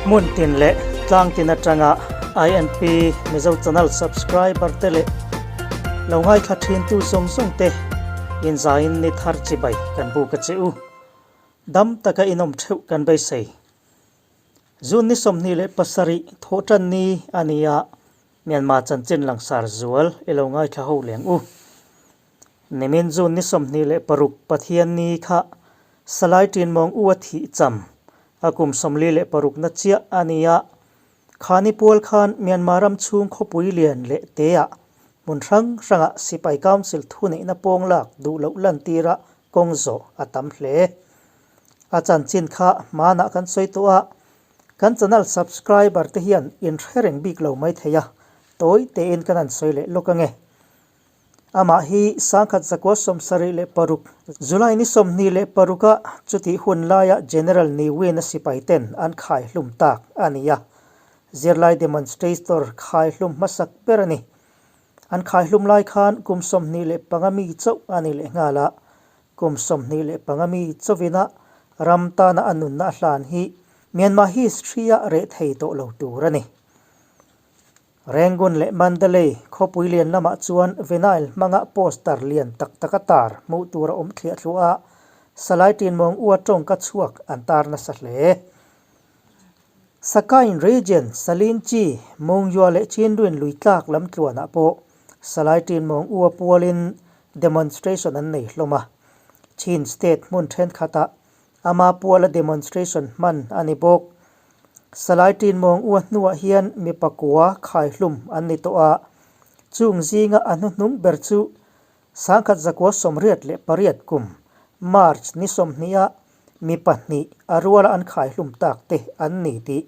Hmun tin leh tlang tin atanga INP Mizo Channel subscriber te leh lo ngaithla thintu zawng zawng te inzaiin ni thar chibai kan buk a che u. Dam taka inawm theuh kan beisei. June ni 27 thawhtan ni a ni a, Myanmar chanchin langsar zual i lo ngaithla ho leng u. Nimin June ni 26 Pathianni kha Salai Ṭinmawng U a thih cham a kum 46 na chiah a ni a, khani pual khan Myanmar ram chhung khawpui lian leh teah hmun hrang hrangah Sipai Council thuneihna pawng lak duh loh lantira kawng zawh a tam hle. A chanchin kha hmanah kan sawi tawh a, kan channel subscriber te hian in hre reng bik lo mai thei a, tawi tein kan han sawi leh lawk ange. Amah hi sangkhat zakua 76 July ni 26 a chutih hun laia General Ne Win-a sipai ten an khai hlum tak a ni a, zirlai demonstrator khai hlum hmasak ber a ni. An khai hlum lai khan kum 25 mi chauh a ni lehnghal a, Kum 25 mi chawina ram tana a nunna a hlan hi Myanmar history-a reh thei tawh lo tur a ni. Rangoon leh Mandalay khawpui lian lamah chuan vinyl hmanga poster lian tak tak a tar hmuh tur a awm thliah thluah a, Salai Ṭinmawng Ua tawngka chhuak an tar nasa hle. Sakain Region, Salin Chi, Mungyua leh Chinduin lui tlak lam tluanah pawh Salai Ṭinmawng Ua pualin demonstration an nei hlawm a. Chin State hmun thenkhatah ama puala demonstration hman a ni bawk. Salai Ṭinmawng Ua hnuah hian mi pakua khaihlum an ni tawh a, chung zinga a hnuhnung ber chu 1988 kum March ni 20 a mi pahnih a ruala an khaihlum tak te an ni tih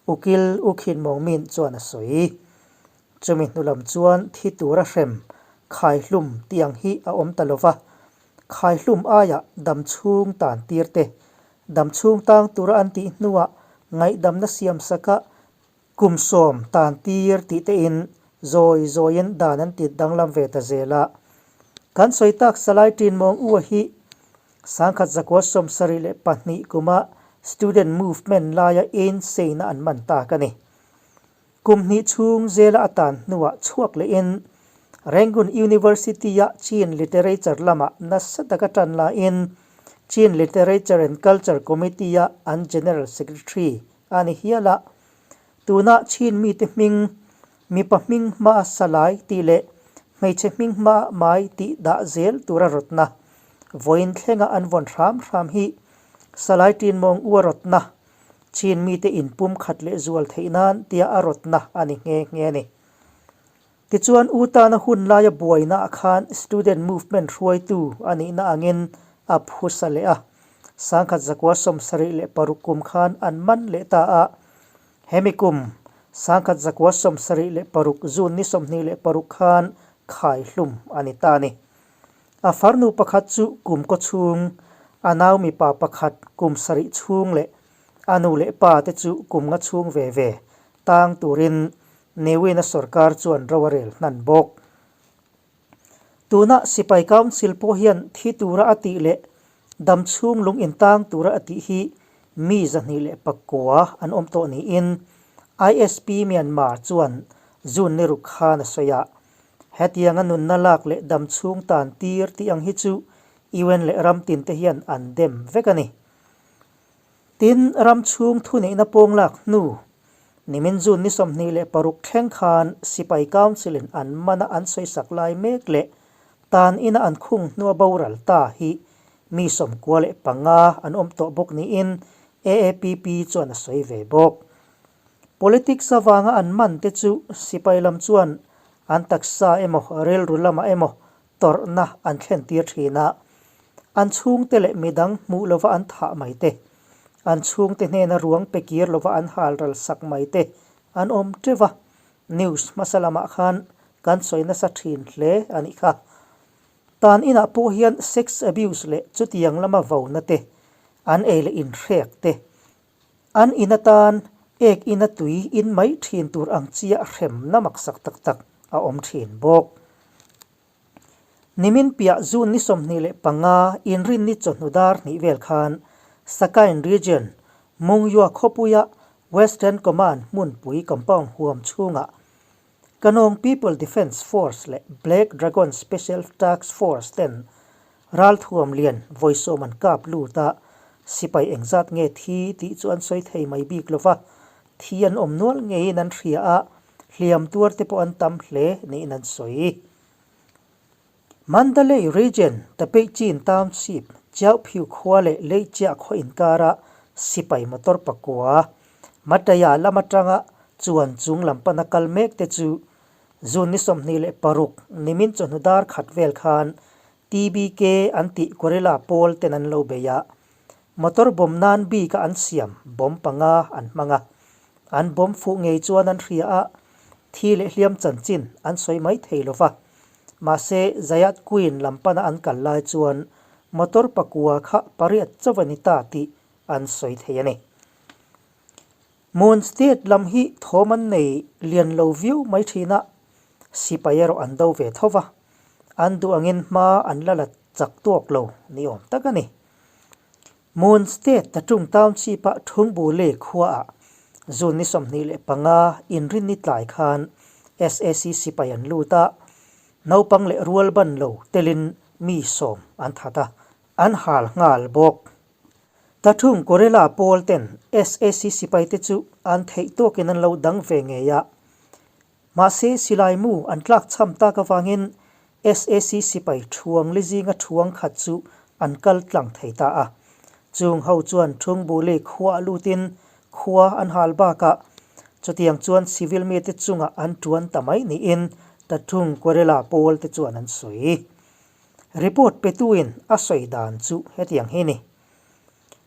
Ukil U Khin Maung Min chuan a sawi. Chumi hnu lam chuan thi tura hrem khaihlum tih ang hi a awm ta lova, khaihlum aiah damchhung tan tir te, damchhung tang tura an tih hnuah ngaihdamna siam saka Kum sawm tan tir tih tein zawi zawiin dan an tit danglam ve ta zel a. Kan sawi tak Salai Ṭinmawng U a hi 1972 kuma Student Movement laia Einstein-a an man tak a ni. Kum hnih chhung zela a tan hnuah chhuak lehin Rangoon University-a Chin Literature lamah nasa taka ṭan laiin Chin Literature and Culture Committee-a an General Secretary a ni hial a, tuna chhin mite hming, mipa hming hmaa salai tih leh hmeichhe hming hmaa mai tih dah zel tura rawtna, vawiin thlenga an vawn hram hram hi salai ṭinmawng ua rawtna, chhin mite inpum khat leh zual theih nan tia a rawtna a ni nghe nghe a ni. Tichuan u tana hun laia buainaah khan student movement hruaitu a nihna angin a phusa leh a, 1976 kum khan an man leh ta a, hemi kum 1976 June ni 26 khan khaihlum a ni ta a ni. A farnu pakhat chu kum kaw chhung, a nau mipa pakhat kum sarih chhung leh a nu leh pa te chu kum nga chhung ve ve tang turin Newin-a sorkar chuan ro a rel hnan bawk. Tuna Sipai Council pawh hian thi tura a tih leh dam chhung lung intang tura a tih hi mi 209 an awm tawh niin ISP Myanmar chuan June ni ruk khan a sawi a. Hetianga nunna lak leh dam chhung tan tir tih ang hi chu UN leh ram tin te hian an dem vek a ni. Tin, ram chhung thuneihna pawng lak hnu Nimin June ni 26 thleng khan Sipai Council-in an mana an sawisak lai mek leh tan ina an khung hnua boral ta hi mi 95 an awm tawh bawk niin AAPP chuan a sawi ve bawk. Politics avanga an man te chu sipai lam chuan an taksa emaw rilru lamah emaw tawrhna an thlen tir thin a, an chhungte leh midang hmuh lova an thah mai te, an chhungte hnena ruang pe kir lova an hal ral sak mai te an awm teuh a, news hmasa lamah khan kan sawi nasa thin hle a nih kha. Tan inah pawh hian sex abuse leh chutiang lama vona te, an ei leh inhrek te, an in atan ek ina tui in mai thin tur ang chiah hremna maksak tak tak a awm thin bawk. Nimin piah June ni 25 inrinni chawhnu dar hnih vel khan Sakain Region, Mungyua khawpuia Western Command hmunpui compound huam chhungah Kanawng People Defence Force leh Black Dragon Special Task Force ten ralthuam lian vawisawm an kap lut a, sipai engzat nge thi tih chu an sawi thei mai bik lova, thi an awm nual ngeiin an hria a, hliam tuar te pawh an tam hle niin an sawi. Mandalay Region, Tapeichin Township, Chiauphiu khua leh Leichiah khaw inkara sipai motor pakua, Mataya lam atanga chuan chung lam pana kal mek te chu June ni 26 nimin chawhnu dar khat vel khan TBK an tih guerrilla pawl ten an lo bei a, motor bomb nan bik a an siam bomb panga an hmang a, an bomb fuh ngei chuan an hria a, thi leh hliam chanchin an sawi mai thei lo va. Mahse, Zayat Queen lam pana an kal lai chuan motor pakua kha pariat chauh a ni ta tih an sawi thei a ni. Moon State lam hi thawm an nei lian lo viau mai thin a, sipai erawh an do ve tho va, an duh angin hma an la la chak tawk lo ni awm tak a ni. Moon State Tatung Township-a Thungbule khuaah June ni 25 inrinni tlai khan SAC sipai an lut a, naupang leh rual ban lo telin mi sawm an that a, an hal nghal bawk. Tathung Guerrilla pawl ten SAC sipai te chu an theih tawkin an lo dang ve ngei a. Mahse silai mu an tlak chham tak avangin SAC sipai thuang li zinga thuang khat chu an kal tlang thei ta a. Chung ho chuan Thungbuli khua a lutin khua an hal bakah chutiang chuan civil mite chungah an tuan ta mai niin Tathung Guerrilla pawl te chuan an sawi. Report petuin a sawi dan chu hetiang hi ni.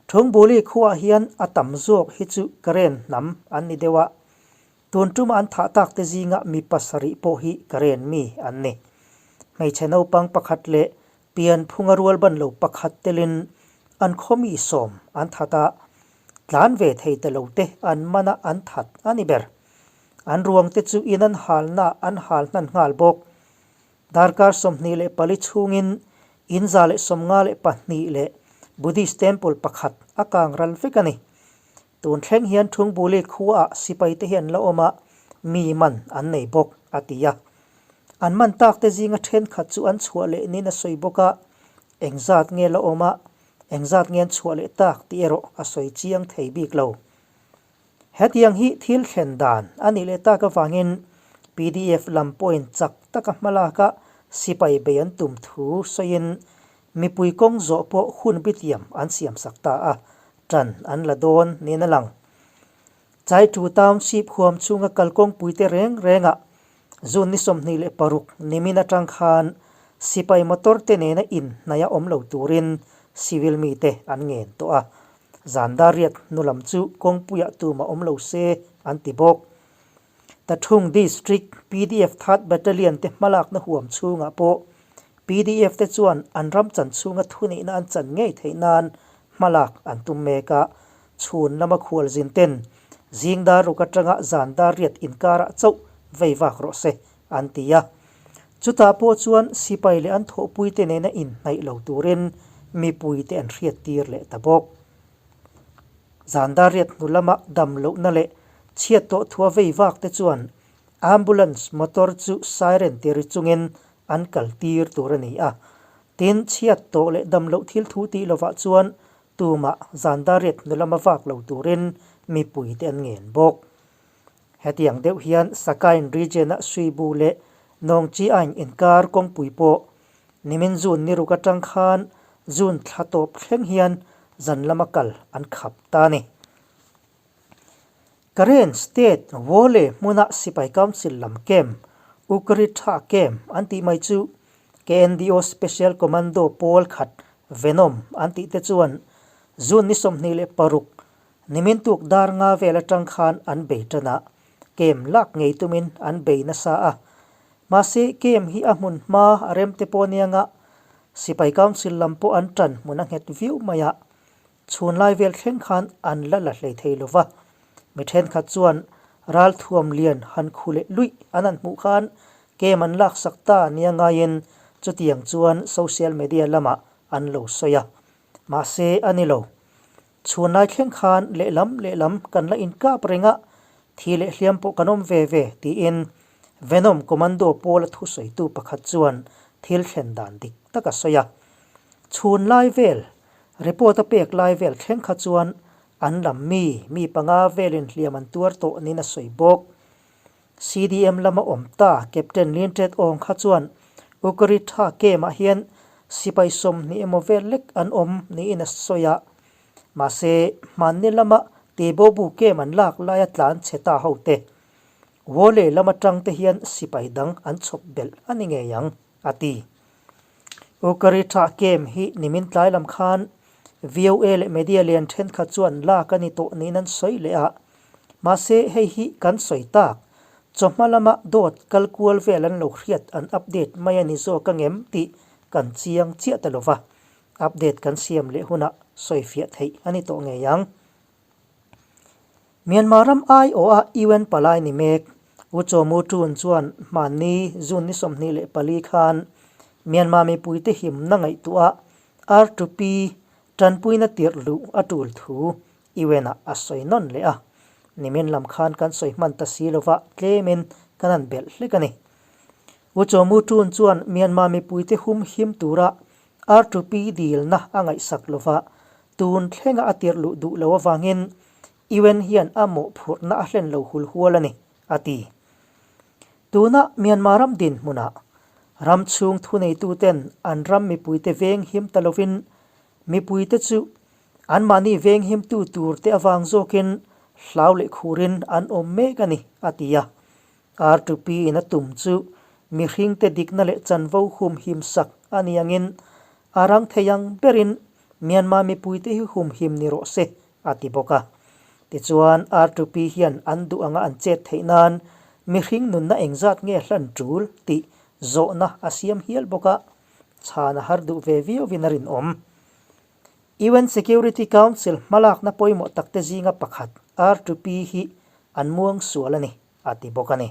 Thungbuli khuaah hian a tam zawk hi chu Karen hnam an ni deuh a, tun tuma an thah tak te zinga mi pasarih pawh hi Karen mi an ni. Hmeichhe naupang pakhat leh pianphunga rual ban lo pakhat telin an khaw mi sawm an that a, tlan ve thei ta lo te an man a an that a ni ber. An ruang te chu in an halna an hal hnan nghal bawk. Darkar 24 chhungin in 152 leh Buddhist temple pakhat a kang ral vek a ni. Tun thleng hian Thungbuli khuaah sipaite hi an la awm a, mi man an nei bawk, a ti a. An man takte zinga thenkhat chu an chhuah leh niin a sawi bawk a, engzat nge la awm a, engzat nge an chhuah leh tak tih erawh a sawi chiang thei bik lo. Hetiang hi thil thlen dan a nih leh tak avangin pdf lam pawhin chak taka hmalaka sipai bei an tum thu sawiin mipui kawng zawh pawh hun bitiam an siamsak ta a, tan an la dawn niin a lang. Chaitu Township huam chhunga kalkawngpuite reng rengah June ni 26 nimin atang khan sipai motor te nena inhnaih a awm lo turin civil mite an ngen tawh a. Zan dar riat hnu lam chu kawngpuiah tumah awm lo se an ti bawk. Tathung District pdf Third Battalion te hmalakna huam chhungah pawh pdf te chuan an ram chan chhunga thuneihna an chan ngei theih nan hmalak an tum mek a, chhun lama khualzin ten zing dar ruk atanga zan dar riat inkarah chauh vei vak rawh se an ti a. Chutah pawh chuan sipai leh an thawhpuite nena inhnaih lo turin mipuite an hriattir leh ta bawk. Zan dar riat hnu lama dam lohna leh chhiat tawh thua vei vak te chuan ambulance motor chu siren ti ri chungin an kal tir tur a ni a. Tin, chhiat tawh leh dam loh thil thu tih lovah chuan tumah zan dar riat hnu lama vak lo turin mipuite an ngen bawk. Hetiang deuh hian Sakain region-a Suibu leh Nongchi-ain inkar kawngpui pawh nimin June ni ruk atang khan June thla tawp thleng hian zan lama kal an khap ta a ni. Karen State Wole hmuna Sipai Council lam camp, Ukri Tha Camp an tih mai chu KNDO Special Commando pawl khat Venom an tih te chuan June ni 26 Nimin tuk dar nga vel atang khan an bei tan a, kem lak ngei tumin an bei nasa a. Mahse, kem hi a hmun hma a rem te pawh anianga Sipai Council lam pawh an tan hmun a nghet viau mai a, chhunlai vel thleng khan an la la hlei thei lo va. Mi thenkhat chuan ralthuam lian han khu leh luih an han hmuh khan kem an laksak ta nia ngaiin chutiang chuan social media lamah an lo sawi a. Mahse, a ni lo. Chhunlai thleng khan lehlam lehlam kan la inkap reng a, thi leh hliam pawh kan awm ve ve, tiin Venom Commando pawla thusawitu pakhat chuan thil thlen dan dik tak a sawi a. Chhunlai vel, report a pek lai vel thleng kha chuan an lam mi, mi panga velin hliam an tuar tawh niin a sawi bawk. CDM lama awm ta Captain Lintet Aung kha chuan Ukaritha camp-ah hian sipai 20 emaw vel lek an awm niin a sawi a. Mahse, hmanni lama Tebobu camp an lak laia tlan chhe ta ho te, Wole lam atang te hian sipai dang an chhawp belh a ni ngei ang, a ti. Ukaritha camp hi nimin tlai lam khan VOA leh media lian thenkhat chuan lak a ni tawh niin an sawi leh a. Mahse, hei hi kan sawi tak. Chawhma lama dawt kal kual vel an lo hriat an update mai a ni zawk angem tih kan chiang chiah ta lova. Update kan siam leh hunah sawifiah theih a ni tawh ngei ang. Myanmar ram aiawha UN palai ni mek U Chaw Mu Tun chuan hmanni June ni 24 khan Myanmar mipuite himna ngaihtuah R2P tanpuina tirh luh a tul thu UN-ah a sawi nawn leh a. Nimin lam khan kan sawi hman ta si lova tlemin kan han belh hlek a ni. U Chaw Mu Tun chuan Myanmar mipuite hum him tura R2P dilna a ngaihsak lova Tun thlenga a tirh luh duh lo avangin UN hian a mawhphurhna a hlen lo hul hual a ni, a ti. Tuna Myanmar ram dinhmunah ram chhung thuneituten an ram mipuite veng him ta lovin mipuite chu anmahni veng himtu turte avang zawkin hlau leh khurin an awm mek a ni, a ti a. R2P in a tum chu mihringte dikna leh chanvo humhim sak a ni angin a rang thei ang berin Myanmar mipuite hi humhim ni rawh se, a ti bawk a. Tichuan R2P hian an duh anga an chet theih nan mihring nunna engzat nge hlan tul tih zawhna a siam hial bawk a, chhan a har duh ve viauvin a rinawm. UN Security Council hmalakna pawimawh takte zinga pakhat R2P hi an muang sual a ni. a ti bawk a ni.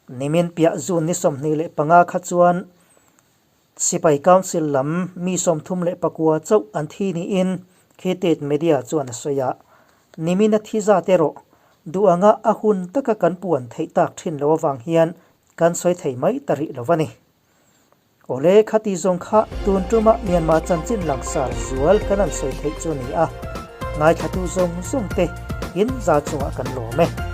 Nimin piah June ni 25 kha chuan Sipai Council lam mi 34 chauh an thi niin Khiteit Media chuan a sawi a. Nimin a thi zat erawh duh anga a hun taka kan puan theih tak thin lo avang hian kan sawi thei mai ta rih lo a ni. Awle, khati zawng kha tun tuma Myanmar chanchin langsar zual kan han sawi theih chu a ni a, ngaithlatu zawng zawng te in za chungah kan lawm e.